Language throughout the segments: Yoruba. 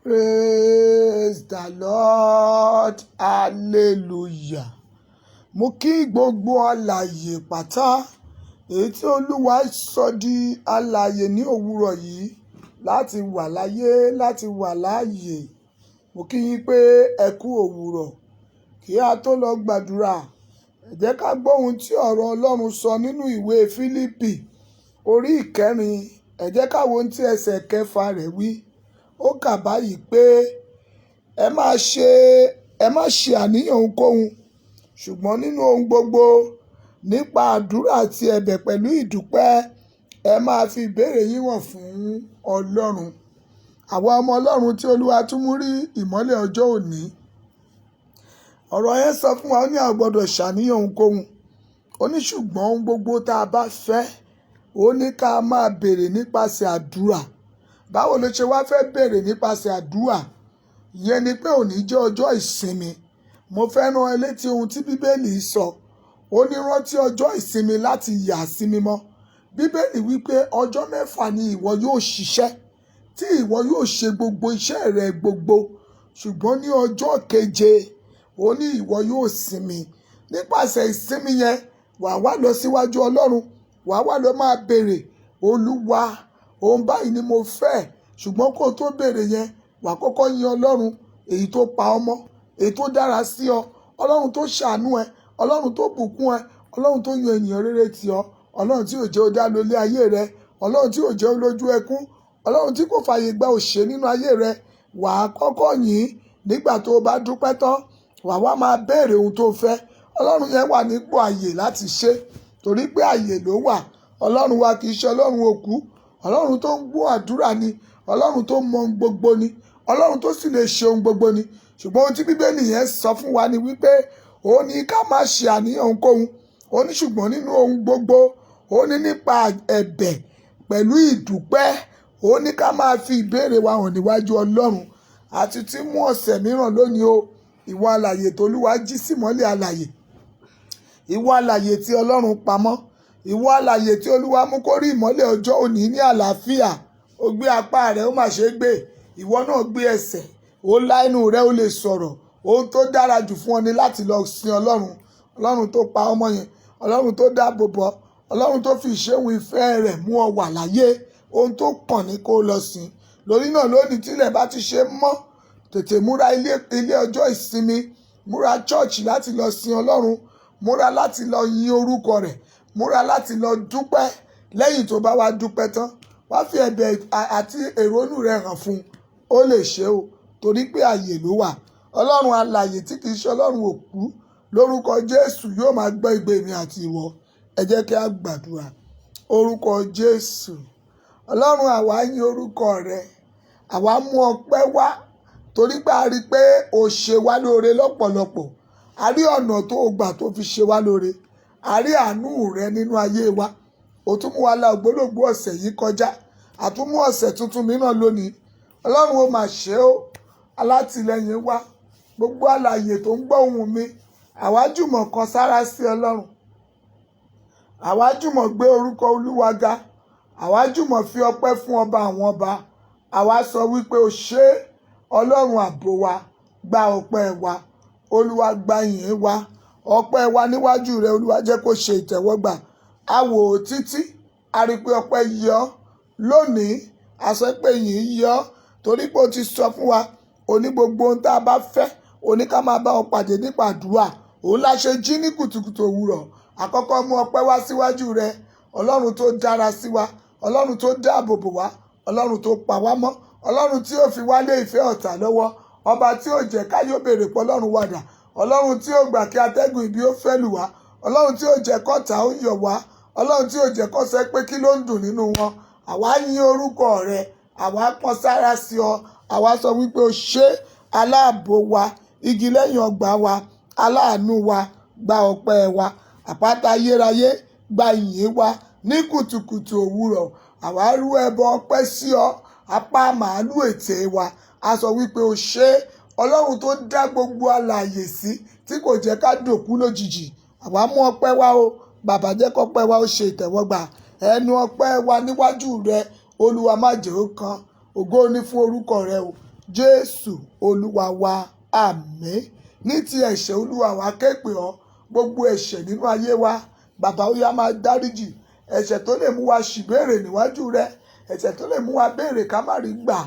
Praise the Lord. Hallelujah. Mo kí gbogbo alààyè pátá, èyí tí Olúwa sọ di alààyè ní òwúrọ̀ yìí láti wà láyé, láti wà láàyè. Mo kí yín pé ẹ kú òwúrọ̀. Kí a tó lọ gbàdúrà, ẹ jẹ́ ká gbọ́ ohun tí ọ̀rọ̀ Ọlọ́run sọ nínú ìwé Fílípì orí ìkẹrin. Ẹ jẹ́ ká wo ohun tí ẹsẹ̀ kẹfà rẹ̀ wí. Ó kà báyìí pé, ẹ má ṣe àníyàn ohunkóhun, ṣùgbọ́n nínú ohun gbogbo, nípa àdúrà àti ẹ̀bẹ̀ pẹ̀lú ìdúpẹ́, ẹ máa fi ìbéèrè yín wọ̀n fún Ọlọ́run. Àwa ọmọ Ọlọ́run tí Olúwa tún mú rí ìmọ́lẹ̀ ọjọ́ òní. Ọ̀rọ̀ yẹn sọ fún wa, ó ní a ò gbọdọ̀ ṣàníyàn ohunkóhun. Ó ní ṣùgbọ́n ohun gbogbo tá a bá fẹ́, ó ní ká máa béèrè nípasẹ̀ àdúrà. Báwo lo ṣe wá fẹ́ béèrè nípasẹ̀ àdúrà? Ìyẹn ni pé òní jẹ́ ọjọ́ ìsinmi. Mo fẹ́ rán ẹ létí ohun tí Bíbélì sọ. Ó ní rántí ọjọ́ ìsinmi láti yà sí mímọ́. Bíbélì wí pé ọjọ́ mẹ́fà ni ìwọ yóò ṣiṣẹ́, tí ìwọ yóò ṣe gbogbo iṣẹ́ rẹ gbogbo. Ṣùgbọ́n ní ọjọ́ keje, ó ní ìwọ yóò sinmi. Nípasẹ̀ ìsinmi yẹn, wà wá lọ síwájú Ọlọ́run, wà wá lọ máa béèrè, Olúwa, ohun báyìí ni mo fẹ́. Ṣùgbọ́n kó tó béèrè yẹn, wà kọ́kọ́ yin Ọlọ́run, èyí tó pa ọ́ mọ́, èyí tó dára sí ọ, Ọlọ́run tó ṣàánú ẹ, Ọlọ́run tó bùkún ẹ, Ọlọ́run tó yan ènìyàn rere tì ọ́, Ọlọ́run tí ò jẹ́ ó dá lólé ayé rẹ, Ọlọ́run tí ò jẹ́ ó lójú ẹkún, Ọlọ́run tí kò fààyè gba òṣè nínú ayé rẹ. Wà á kọ́kọ́ yìn nígbà tó o bá dúpẹ́ tán, wà wá máa béèrè ohun tó fẹ́. Ọlọ́run yẹn wà nípò ààyè láti ṣe, torí pé ààyè ló wà. Ọlọ́run wa kì í ṣe Ọlọ́run òkú. Ọlọ́run tó ń gbọ́ àdúrà ni, Ọlọ́run tó mọ ohun gbogbo ni, Ọlọ́run tó sì lè ṣe ohun gbogbo ni. Ṣùgbọ́n ohun tí Bíbélì yẹn sọ fún wa ni wípé ó ní ká má ṣe àníyàn ohunkóhun. Ó ní ṣùgbọ́n nínú ohun gbogbo, ó ní nípa ẹ̀bẹ̀ pẹ̀lú ìdúpẹ́, ó ní ká máa fi ìbéèrè wa hàn níwájú Ọlọ́run. A ti tí mú ọ̀sẹ̀ mìíràn lónìí o. Ìwọ alààyè tó Olúwa jí sí ìmọ́lẹ̀ alààyè. Ìwọ alààyè tí Ọlọ́run pamọ́. Ìwọ alààyè tí Olúwa mú kó rí ìmọ́lẹ̀ ọjọ́ òní ní àlàáfíà. Ó gbé apá rẹ̀, ó mà ṣe gbé. Ìwọ náà gbé ẹsẹ̀, ó lá inú rẹ̀, ó lè sọ̀rọ̀. Ohun tó dára jù fún ọ ni láti lọ sin Ọlọ́run. Ọlọ́run tó pa ọmọ yẹn, Ọlọ́run tó dáàbò bò ọ́, Ọlọ́run tó fi ìṣeun ìfẹ́ rẹ̀ mú ọ wà láyé. Ohun tó kàn ní kó lọ sìn. Lórí náà lónìí tí ilẹ̀ bá ti ṣe mọ́, tètè múra ilé, ilé ọjọ́ ìsinmi, múra church láti lọ sin Ọlọ́run, múra láti lọ yin orúkọ rẹ̀, múra láti lọ dúpẹ́. Lẹ́yìn tó bá wá dúpẹ́ tán, wá fi ẹ̀bẹ̀ àti èrònú rẹ hàn fún un. Ó lè ṣe o, torí pé ààyè ló wà. Ọlọ́run alààyè tí kì í ṣe Ọlọ́run òkú, lórúkọ Jésù yóò máa gbọ́ igbe mi àti ìwọ. Ẹ jẹ́ kí a gbàdúrà. Orúkọ Jésù. Ọlọ́run, àwa yin orúkọ rẹ. Àwa mú ọpẹ́ wá torí pé a rí pé o ṣe wá lóore lọ́pọ̀lọpọ̀. A rí ọ̀nà tó gbà tó fi ṣe wá lóore. A rí àánú rẹ nínú ayé wa. O tún mú wa la ògbólógbòó ọ̀sẹ̀ yìí kọjá. A tún mú ọ̀sẹ̀ tuntun mìíràn lónìí. Ọlọ́run, ó mà ṣe o. Alátìlẹ́yìn wa. Gbogbo alààyè tó ń gbọ́ ohùn mi. Àwa jùmọ̀ kan sára sí Ọlọ́run. Àwa jùmọ̀ gbé orúkọ Olúwa ga. Àwa jùmọ̀ fi ọpẹ́ fún ọba àwọn ọba. Àwa sọ wípé o ṣé, Ọlọ́run ààbò wa, gba ọpẹ́ wa. Olúwa, gba ìyìn wa. Ọpẹ́ wa níwájú rẹ, Olúwa, jẹ́ kó ṣe ìtẹ́wọ́gbà. A wò ó títí, a rí pé ọpẹ́ yẹ ọ́. Lónìí, a sọ pé ìyìn yẹ ọ́, torí pé o ti sọ fún wa, o ní gbogbo ohun tí a bá fẹ́, o ní ká máa bá ọ pàdé nípa àdúrà. Òun la ṣe jí ní kùtùkùtù òwúrọ̀. Àkọ́kọ́ mú ọpẹ́ wá síwájú rẹ. Ọlọ́run tó dára sí wa, Ọlọ́run tó dáàbò bò wá, Ọlọ́run tó pa wá mọ́, Ọlọ́run tí ó fi wá lé ìfẹ́ ọ̀tá lọ́wọ́, ọba tí ó jẹ́ ká yóò béèrè pé Ọlọ́run wàdà, Ọlọ́run tí ó gbà kí atẹ́gùn ibi ó fẹ́ lù wá, Ọlọ́run tí ó jẹ́ kọ́tà ó yọ̀ wá, Ọlọ́run tí ó jẹ́ kó sọ pé kí ló ń dùn nínú wọn. Àwa yin orúkọ rẹ, àwa pọ́n sára sí ọ, àwa sọ wípé o ṣé, aláàbò wa, igi lẹ́yìn ọgbà wa, aláàánú wa, gba ọpẹ́ wa, àpáta ayérayé, gba ìyìn wa ní kùtùkùtù òwúrọ̀. Àwa rú ẹbọ ọpẹ́ sí ọ, apá màálù ètè wa. A sọ wípé o ṣé, Ọlọ́run tó dá gbogbo alààyè sí tí kò jẹ́ ká dòkú lójijì. Àwa mú ọpẹ́ wá o, bàbá, jẹ́ kọ́pẹ́ wa ó ṣe ìtẹ́wọ́gbà. Ẹnu ọpẹ́ wa níwájú rẹ, Olúwa, má jẹ́ ó kan. Ògo ni fún orúkọ rẹ o. Jésù Olúwa wa, àmín. Ní ti ẹ̀ṣẹ̀, Olúwa wa ké pè ọ́. Gbogbo ẹ̀ṣẹ̀ nínú ayé wa, bàbá, ó yá, máa dáríjì. Ẹ̀ṣẹ̀ tó lè mú wa ṣìbéèrè níwájú rẹ, ẹ̀ṣẹ̀ tó lè mú wa béèrè ká má rí gbà,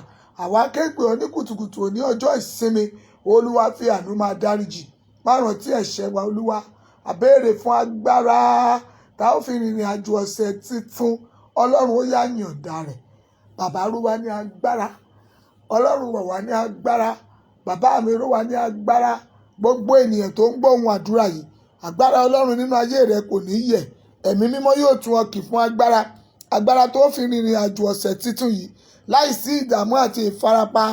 àwa ké pè ọ́ ní kùtùkùtù òní ọjọ́ ìsinmi. Olúwa, fi àánú máa dáríjì, má rántí ẹ̀ṣẹ̀ wa. Olúwa, a béèrè fún agbára tá ó fi rìnrìn àjò ọ̀sẹ̀ tuntun. Ọlọ́run, ó yá, yọ̀ǹda rẹ̀. Bàbá, ró wa ní agbára. Ọlọ́run, wọ̀ wá ní agbára. Bàbá mi, ró wa ní agbára. Gbogbo ènìyàn tó ń gbọ́ ohùn àdúrà yìí, agbára Ọlọ́run nínú ayé rẹ kò ní yẹ̀. Ẹ̀mí Mímọ́ yóò tún ọ kì fún agbára, agbára tó fi rìnrìn àjò ọ̀sẹ̀ tuntun yìí láìsí ìdààmú àti ìfarapa.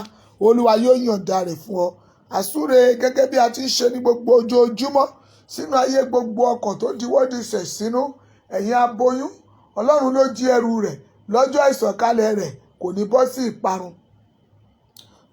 Olúwa yóò yọ̀ǹda rẹ̀ fún ọ. Àsúre gẹ́gẹ́ bí a ti ń ṣe ní gbogbo ojoojúmọ́ sínú ayé gbogbo ọkàn tó diwọ́ disẹ̀ sínú. Ẹ̀yin aboyún, Ọlọ́run ló jí ẹrù rẹ̀ lọ́jọ́ ìsọ̀kalẹ̀ rẹ̀, kò ní bọ́ sí ìparun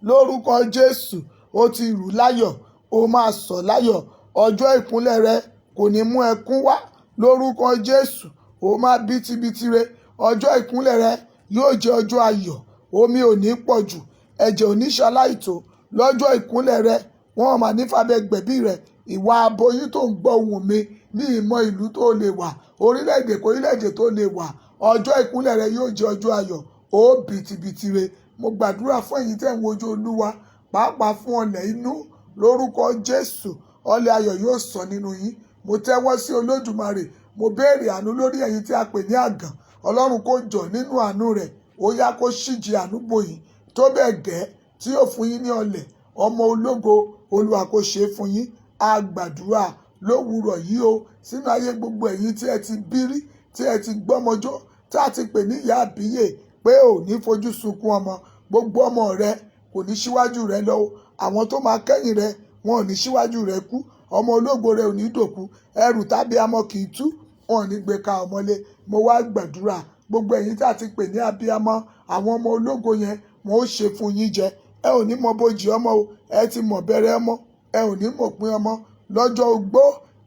lórúkọ Jésù. Ó ti rù láyọ̀, ó máa sọ̀ láyọ̀. Ọjọ́ ìkúnlẹ̀ rẹ kò ní mú ẹkún wá lórúkọ Jésù. Ó máa bítíbitì re. Ọjọ́ ìkúnlẹ̀ rẹ yóò jẹ́ ọjọ́ ayọ̀. Omi ò ní pọ̀ jù, ẹ̀jẹ̀ ò ní ṣaláìtó lọ́jọ́ ìkúnlẹ̀ rẹ. Wọn ò mà ní fabẹ gbẹ̀bí rẹ. Ìwà aboyún tó ń gbọ́ ohùn mi, ní ìmọ̀ ìlú tó lè wà, orílẹ̀-èdè kó orílẹ̀-èdè tó lè wà, ọjọ́ ìkúnlẹ̀ rẹ yóò jẹ́ ọjọ́ ayọ̀, ó bìtìbìtì re. Mo gbàdúrà fún ẹ̀yin tẹ́ ń wojú Olúwa, pàápàá fún ọlẹ̀ inú. Lórúkọ Jésù, ọlẹ̀ ayọ̀ yóò sọ nínú yín. Mo tẹ́wọ́ sí Olódùmarè, mo béèrè àánú lórí ẹ̀yin tí a pè ní àgàn. Ọlọ́run kó jọ nínú àánú rẹ̀, ó yá, kó ṣíji àánú bò yín tó bẹ́ẹ̀ gẹ́ tí yóò fún yín ní ọlẹ̀ ọmọ ológo. Olúwa kó ṣe é fún yín. A gbàdúrà lówùúrọ̀ yìí o sínú ayé gbogbo ẹ̀yin tí ẹ ti bírí, tí ẹ ti gbọ́mọjọ́, tí a ti pè ní ìyá àbíyè, pé ò ní fojú sunkún ọmọ. Gbogbo ọmọ rẹ kò ní síwájú rẹ lọ o. Àwọn tó máa kẹ́yìn rẹ, wọn ò ní síwájú rẹ kú. Ọmọ ológo rẹ ò ní dòkú. Ẹrù tàbí amọ kì í tú, wọn ò ní gbé ka ọmọlé. Mo wá gbàdúrà, gbogbo ẹ̀yin tí a ti pè ní abiyamọ, àwọn ọmọ ológo yẹn, wọn ó ṣe fún yín jẹ. Ẹ ò ní mọ bójì ọmọ o. Ẹ ti mọ̀ bẹ̀rẹ̀ ọmọ, ẹ ò ní mọ̀pin ọmọ. Lọ́jọ́ ogbó,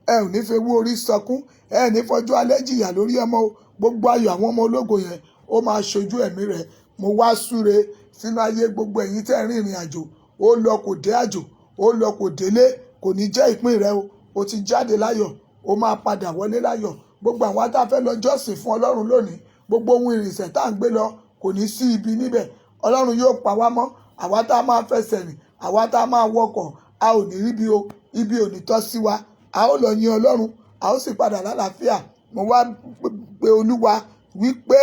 ẹ ò ní fewú orí sọkún, ẹ ò ní fọjọ́ alẹ́ jìyà lórí ọmọ o. Gbogbo ayọ̀ àwọn ọmọ ológo yẹn, ó máa ṣojú ẹ̀mí rẹ̀. Mo wá súre sínú ayé gbogbo ẹ̀yin tẹ́ ń rìnrìn àjò. Ó lọ kò dé àjò, ó lọ kò délé, kò ní jẹ́ ìpín rẹ o. Ó ti jáde láyọ̀, ó máa padà wọlé láyọ̀. Gbogbo àwọn tá a fẹ́ lọ jọ́sìn fún Ọlọ́run lónìí, gbogbo ohun ìrìnsẹ̀ tá à ń gbé lọ, kò ní sí ibi níbẹ̀. Ọlọ́run yóò pa wá mọ́. Àwa tá a máa fẹsẹ̀ rìn, àwa tá a máa wọkọ̀, a ò ní ríbi o. Ibi ò ní tọ́ sí wa. A ó lọ yin Ọlọ́run, a ó sì padà lálàáfíà. Mo wá pe Olúwa wípé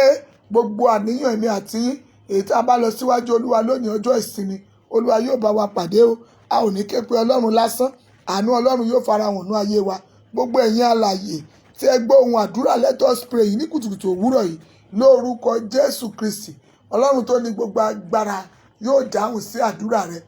gbogbo àníyàn èmi àti yín, èyí tá a bá lọ síwájú Olúwa lónìí ọjọ́ ìsinmi, Olúwa yóò bá wa pàdé o. A ò ní ké pe Ọlọ́run lásán. Àánú Ọlọ́run yóò farahàn nínú ayé wa. Gbogbo ẹ̀yin alààyè tí ẹ gbọ́ ohùn àdúrà Let Us Pray yìí ní kùtùkùtù òwúrọ̀ yìí, lórúkọ Jésù Kristi, Ọlọ́run tó ní gbogbo agbára yóò dáhùn sí àdúrà rẹ.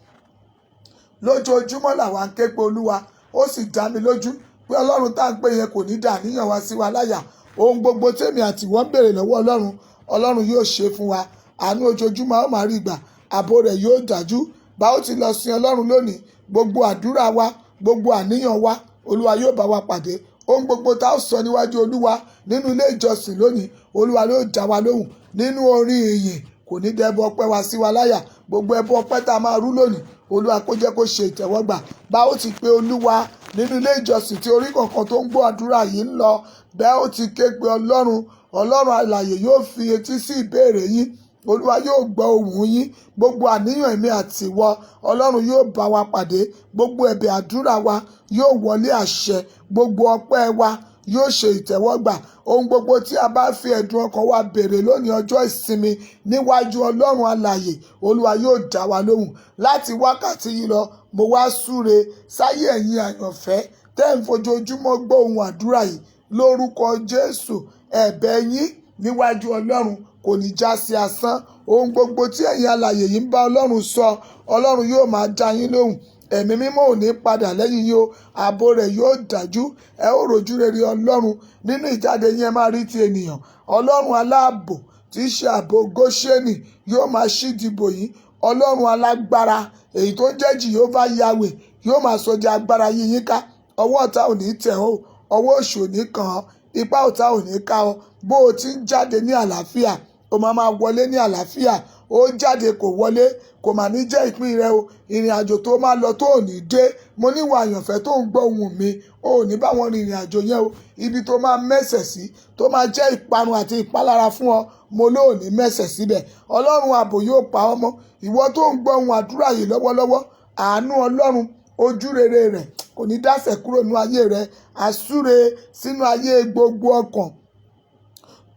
Lójoojúmọ́ làwa ń ké pe Olúwa. Ó sì dá mi lójú pé Ọlọ́run tá à ń pè yẹn kò ní dà níyàn wá sí wa láyà. Ohun gbogbo tèmi àti ìwọ ń béèrè lọ́wọ́ Ọlọ́run, Ọlọ́run yóò ṣe fún wa. Àánú ojoojúmọ́ a ó máa rí gbà, ààbò rẹ̀ yóò dájú. Bá ó ti lọ sin Ọlọ́run lónìí, gbogbo àdúrà wa, gbogbo àníyàn wa, Olúwa yóò bá wa pàdé. Ohun gbogbo tá ó sọ níwájú Olúwa nínú ilé ìjọsìn lónìí, Olúwa yóò dá wa lóhùn nínú orin ìyìn. Kò ní dẹ́bọ ọpẹ́ wa sí wa láyà. Gbogbo ẹbọ ọpẹ́ tá a máa rú lónìí, Olúwa kó jẹ́ kó ṣe ìtẹ́wọ́gbà. Bá ó ti pe Olúwa nínú ilé ìjọsìn tí orí kọ̀ọ̀kan tó ń gbọ́ àdúrà yìí ń lọ, bẹ́ẹ̀ ó ti ké pe Ọlọ́run, Ọlọ́run alààyè yóò fi etí sí ìbéèrè yín. Olúwa yóò gbọ́ ohùn yín. Gbogbo àníyàn èmi àti ìwọ, Ọlọ́run yóò bá wa pàdé. Gbogbo ẹ̀bẹ̀ àdúrà wa yóò wọlé àṣẹ. Gbogbo ọpẹ́ wa yóò ṣe ìtẹ́wọ́gbà. Ohun gbogbo tí a bá fi ẹ̀dùn ọkàn wa béèrè lónìí ọjọ́ ìsinmi níwájú Ọlọ́run alààyè, Olúwa yóò dá wa lóhùn. Láti wákàtí yìí lọ, mo wá súre sáyé ẹ̀yin àyànfẹ́ tẹ́ ń fojoojúmọ́ gbọ́ ohùn àdúrà yìí. Lórúkọ Jésù, ẹ̀bẹ̀ yín níwájú Ọlọ́run kò ní já sí asán. Ohun gbogbo tí ẹ̀yin alààyè yìí ń bá Ọlọ́run sọ, Ọlọ́run yóò máa dá yín lóhùn. Ẹ̀mí Mímọ́ ò ní padà lẹ́yìn yín o. Ààbò rẹ̀ yóò dájú. Ẹ ó rojú rere Ọlọ́run nínú ìjáde yín. Ẹ máa rí ti ènìyàn. Ọlọ́run aláàbò tí í ṣe ààbò Góṣẹ́nì yóò máa ṣídìbò yín. Ọlọ́run alágbára, èyí tó ń jẹ́ Jehovah Yahweh, yóò máa sọ di agbára yín yín ká. Ọwọ́ ọ̀tá ò ní tẹ̀ ọ́, ọwọ́ òṣì ò ní kàn ọ́, ipá ọ̀tá ò ní ká ọ. Bó o ti ń jáde ní àlàáfíà, o máa máa wọlé ní àlàáfíà. Ó jáde kò wọlé, kò mà ní jẹ́ ìpín rẹ o. Ìrìn àjò tó máa lọ tó ò ní dé. Mo ní ìwọ àyànfẹ́ tó ń gbọ́ ohùn mi, o ò ní bá wọn rin ìrìn àjò yẹn o. Ibi tó máa mẹ́sẹ̀ sí, tó máa jẹ́ ìparun àti ìpalára fún ọ, mo ló ò ní mẹ́sẹ̀ síbẹ̀. Ọlọ́run ààbò yóò pa ọ́ mọ́. Ìwọ tó ń gbọ́ ohùn àdúrà yìí lọ́wọ́lọ́wọ́, àánú Ọlọ́run, ojú rere rẹ̀ kò ní dásẹ̀ kúrò nínú ayé rẹ. Àsúre sínú ayé gbogbo ọkàn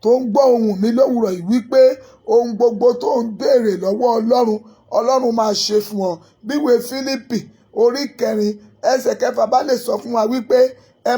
tó ń gbọ́ ohùn mi lówùrọ̀ yìí wípé ohun gbogbo tó ń béèrè lọ́wọ́ Ọlọ́run, Ọlọ́run máa ṣe fún ọ. Bí ìwé Fílípì orí 4 ẹsẹ̀ 6 bá lè sọ fún wa wípé ẹ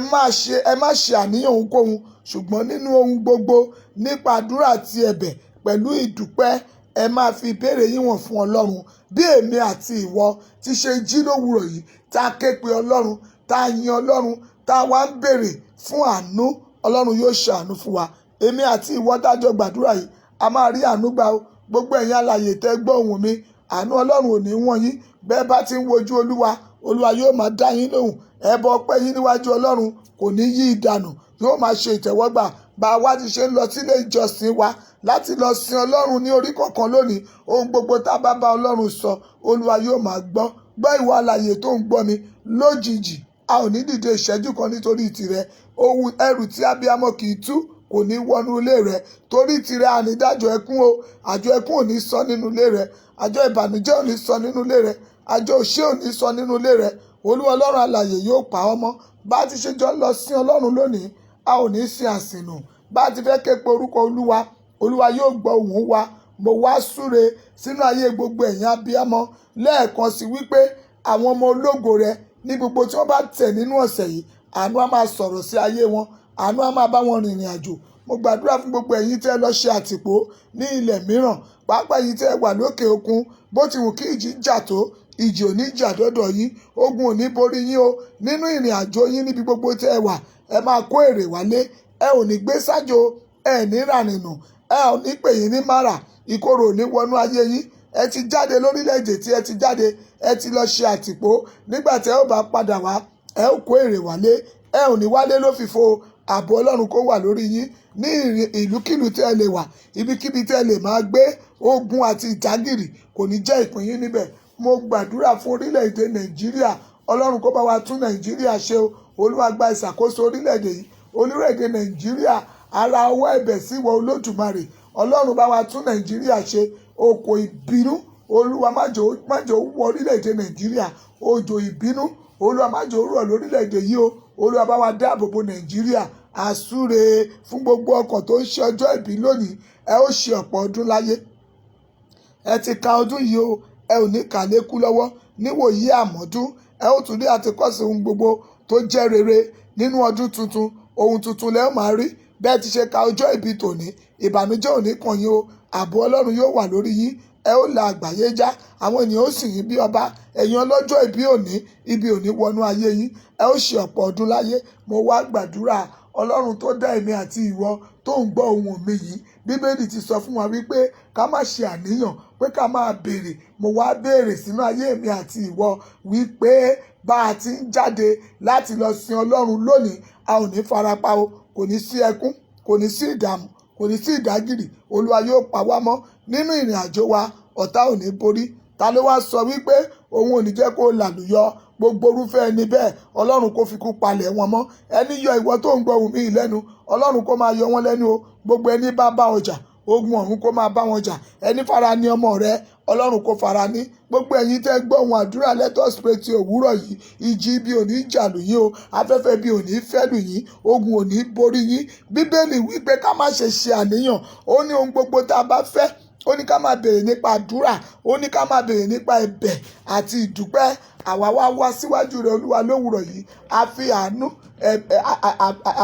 má ṣe àníyàn ohunkóhun, ṣùgbọ́n nínú ohun gbogbo nípa àdúrà àti ẹ̀bẹ̀ pẹ̀lú ìdúpẹ́, ẹ máa fi ìbéèrè yín wọ̀n fún Ọlọ́run. Bí èmi àti ìwọ ti ṣe jí lówùrọ̀ yìí, tá ké pe Ọlọ́run, tá yin Ọlọ́run, tá wá ń béèrè fún àánú, Ọlọ́run yóò ṣàánú fún wa. Èmi àti ìwọ dájọ́ gbàdúrà yìí, a máa rí àánú gbà o. Gbogbo ẹ̀yin alààyè tẹ́ gbọ́ ohùn mi, àánú Ọlọ́run ò ní wọ́n yín. Bẹ́ẹ̀ bá ti ń wojú Olúwa, Olúwa yóò máa dá yín lóhùn. Ẹbọ ọpẹ́ yín níwájú Ọlọ́run kò ní yí ìdànù, yóò máa ṣe ìtẹ́wọ́gbà. Bá wa ti ṣe ń lọ sílé ìjọsìn wa láti lọ sin Ọlọ́run ní orí kọ̀ọ̀kan lónìí, ohun gbogbo tá a bá bá Ọlọ́run sọ, Olúwa yóò máa gbọ́. Gbọ́ ìwọ alààyè tó ń gbọ́ mi lójijì, a ò ní dìde ìṣẹ́jú kan nítorí tìrẹ. Ohun ẹrù tí abiyamọ kì í tú kò ní wọnú ilé rẹ. Torí tìrẹ a ní dájọ́ ẹkún o. Àjọ ẹkún ò ní sọ nínú ilé rẹ. Àjọ ìbànújẹ́ ò ní sọ nínú ilé rẹ. Àjọ òṣè ò ní sọ nínú ilé rẹ. Olúwa Ọlọ́run alààyè yóò pa ọ́ mọ́. Bá ti ṣe jọ lọ sin Ọlọ́run lónìí, a ò ní sin àsìnù. Bá ti fẹ́ ké pe orúkọ Olúwa, Olúwa yóò gbọ́ ohùn wa. Mo wá súre sínú ayé gbogbo ẹ̀yin abiyamọ lẹ́ẹ̀kan sí wípé àwọn ọmọ ológo rẹ ní gbogbo tí wọ́n bá tẹ̀ nínú ọ̀sẹ̀ yìí, àánú á máa sọ̀rọ̀ sí ayé wọn, àánú á máa bá wọn rìnrìn àjò. Mo gbàdúrà fún gbogbo ẹ̀yin tí ẹ lọ ṣe àtìpó ní ilẹ̀ mìíràn, pàápàá ẹ̀yin tí ẹ wà lókè òkun. Bó ti wù kí ìjì jà tó, ìjì ò ní jà dọ́dọ̀ yín, ogun ò ní borí yín o. Nínú ìrìn àjò yín níbi gbogbo tí ẹ wà, ẹ máa kó èrè wálé. Ẹ ò ní gbé sájò, ẹ ní ràrìnù, ẹ ò ní pè yín ní mara, ìkorò ò ní wọnú ayé yín. Ẹ ti jáde lórílẹ̀-èdè tí ẹ ti jáde, ẹ ti lọ ṣe àtìpó. Nígbà tí ẹ ó bá padà wá, ẹ ó kó èrè wálé. Ẹ ò ní wálé lófìfo. Ààbò Ọlọ́run kó wà lórí yín ní ìlúkìlú tí ẹ lè wà, ibikíbi tí ẹ lè máa gbé. Ogun àti ìdágìrì kò ní jẹ́ ìpín yín níbẹ̀. Mo gbàdúrà fún orílẹ̀-èdè Nàìjíríà. Ọlọ́run kó bá wa tún Nàìjíríà ṣe o. Olúwa gba ìṣàkóso orílẹ̀-èdè yìí. Orílẹ̀-èdè Nàìjíríà, ara ọwọ́ ẹ̀bẹ̀ sí ìwọ Olódùmarè. Ọlọ́run bá wa tún Nàìjíríà ṣe. Oko ìbínú, Olúwa má jò wọ orílẹ̀-èdè Nàìjíríà. Òjò ìbínú, Olúwa má jò rọ̀ lórílẹ̀-èdè yìí o. Olúwa bá wa dáàbò bo Nàìjíríà. Àsúre fún gbogbo ọkàn tó ń ṣe ọjọ́ ìbí lónìí. Ẹ ó ṣe ọ̀pọ̀ ọdún láyé. Ẹ ti ka ọdún yìí o, ẹ ò ní kà lékú lọ́wọ́. Níwòyí àmọ́dún, ẹ ó tún rí àtikọ́sí ohun gbogbo tó jẹ́ rere nínú ọdún tuntun. Ohun tuntun lẹ ó máa rí. Bẹ́ẹ̀ ti ṣe ka ọjọ́ ìbí tòní, ìbànújẹ́ ò ní kàn yín o. Ààbò Ọlọ́run yóò wà lórí yín. Ẹ ó la àgbáyé já. Àwọn ènìyàn ó sì yín bí ọba. Ẹ̀yin ọlọ́jọ́ ìbí òní, ibi ò ní wọnú ayé yín. Ẹ ó ṣe ọ̀pọ̀ ọdún láyé. Mo wá gbàdúrà, Ọlọ́run tó dá èmi àti ìwọ tó ń gbọ́ ohùn mi yìí. Bíbélì ti sọ fún wa wípé ká má ṣe àníyàn, pé ká máa béèrè. Mo wá béèrè sínú ayé mi àti ìwọ wípé bá a ti ń jáde láti lọ sin Ọlọ́run lónìí, a ò ní farapa o. Kò ní sí ẹkún, kò ní sí ìdààmú, kò ní sí ìdágìrì. Olúwa yóò pa wá mọ́ nínú ìrìn àjò wa. Ọ̀tá ò ní borí. Ta ló wá sọ wípé òun ò ní jẹ́ kó làlùyọ? Gbogbo irúfẹ́ ẹni bẹ́ẹ̀, Ọlọ́run kó fi kú palẹ̀ wọn mọ́. Ẹni yọ ìwọ tó ń gbọ́ ohùn mi lẹ́nu, Ọlọ́run kó máa yọ wọ́n lẹ́nu o. Gbogbo ẹni bá bá ọjà, ogun ọ̀run kó máa bá wọn jà. Ẹni fara ní ọmọ rẹ, Ọlọ́run kó fara ní. Gbogbo ẹ̀yin tẹ́ gbọ́ ohùn àdúrà Let Us Pray ti òwúrọ̀ yìí, ìjì ibi ò ní jà lù yín o. Afẹ́fẹ́ ibi ò ní fẹ́ lù yín. Ogun ò ní borí yín. Bíbélì wípé ká má ṣe ṣe àníyàn. Ó ní ohun gbogbo tá a bá fẹ́, ó ní ká máa béèrè nípa àdúrà, ó ní ká máa béèrè nípa ẹ̀bẹ̀ àti ìdúpẹ́. Àwa wá wá síwájú rẹ Olúwa lówùrọ̀ yìí. A fi àánú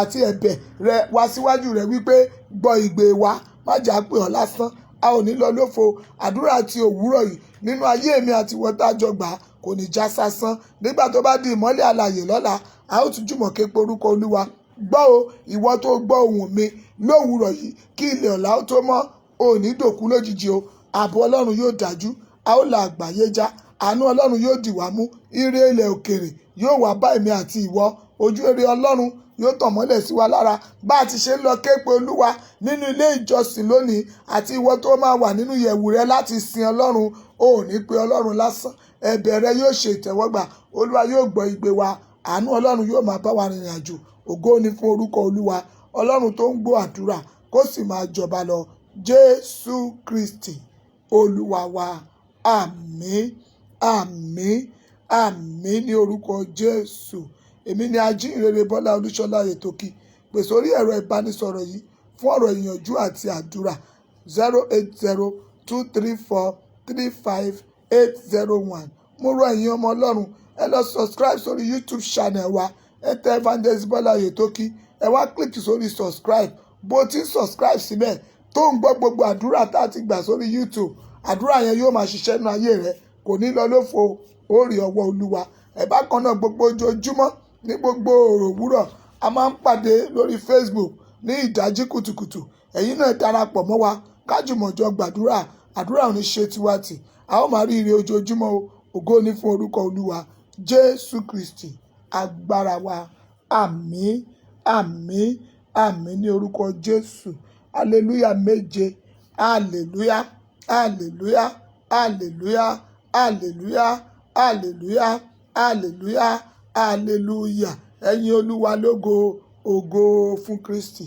àti ẹ̀bẹ̀ rẹ wá síwájú rẹ wípé gbọ́ igbe wa, má jà pé ọ́ lásán. A ò ní lọ lófo. Àdúrà ti òwúrọ̀ yìí nínú ayé mi àti ìwọ tá jọ gbà kò ní já sásán. Nígbà tó bá di ìmọ́lẹ̀ alààyè lọ́la, a ó tún jùmọ̀ ké pe orúkọ Olúwa. Gbọ́ o, ìwọ tó gbọ́ ohùn mi lówùrọ̀ yìí, kí ilẹ̀ ọ̀la ó tó mọ́, o ò ní dòkú lójijì o. Ààbò Ọlọ́run yóò dájú. A ó la àgbáyé já. Àánú Ọlọ́run yóò dì wá mú. Ire ilẹ̀ òkèèrè yóò wá bá èmi àti ìwọ. Ojú rere Ọlọ́run yóò tàn mọ́lẹ̀ sí wa lára. Bá a ti ṣe ń lọ ké pe Olúwa nínú ilé ìjọsìn lónìí, àti ìwọ tó máa wà nínú ìyẹ̀wù rẹ láti sin Ọlọ́run, o ò ní pe Ọlọ́run lásán. Ẹ̀bẹ̀ rẹ yóò ṣe ìtẹ́wọ́gbà. Olúwa yóò gbọ́ igbe wa. Àánú Ọlọ́run yóò máa bá wa rìnrìn àjò. Ògo ni fún orúkọ Olúwa, Ọlọ́run tó ń gbọ́ àdúrà kó sì máa jọba lọ. Jésù Kristi, Olúwa wa. Àmín, àmín, àmín ní orúkọ Jésù. Èmi ni ajíhìnrere Bọ́lá Olúṣọlá Oyètókì. Pè sórí ẹ̀rọ ìbánisọ̀rọ̀ yìí fún ọ̀rọ̀ ìyànjú àti àdúrà: 08023435801. Mo rọ ẹ̀yin ọmọ Ọlọ́run, ẹ lọ subscribe sórí YouTube channel wa. Ẹ tẹ Evangelist Bọ́lá Oyètókì, ẹ wá click sórí subscribe. Bó ti ń subscribe síbẹ̀, tó ń gbọ́ gbogbo àdúrà tá a ti gbà sórí YouTube, àdúrà yẹn yóò máa ṣiṣẹ́ nínú ayé rẹ, kò ní lọ lófo, ó rí ọwọ́ Olúwa. Ẹ bákan náà, gbogbo ojoojúmọ́ ní gbogbo òwúrọ̀, a máa ń pàdé lórí Facebook ní ìdájí kùtùkùtù. Ẹ̀yin náà darapọ̀ mọ́ wa kájùmọ̀jọ gbàdúrà. Àdúrà ò ní ṣe tiwa tì. A ó máa rí ire ojoojúmọ́ o. Ògo ni fún orúkọ Olúwa. Jésù Kristi, agbára wa. Àmín, àmín, àmín ní orúkọ Jésù. Hallelujah méje. Hallelujah, hallelujah, hallelujah, hallelujah, hallelujah, hallelujah, hallelujah. Ẹ̀yin Olúwa lógo, ògo fún Kristi.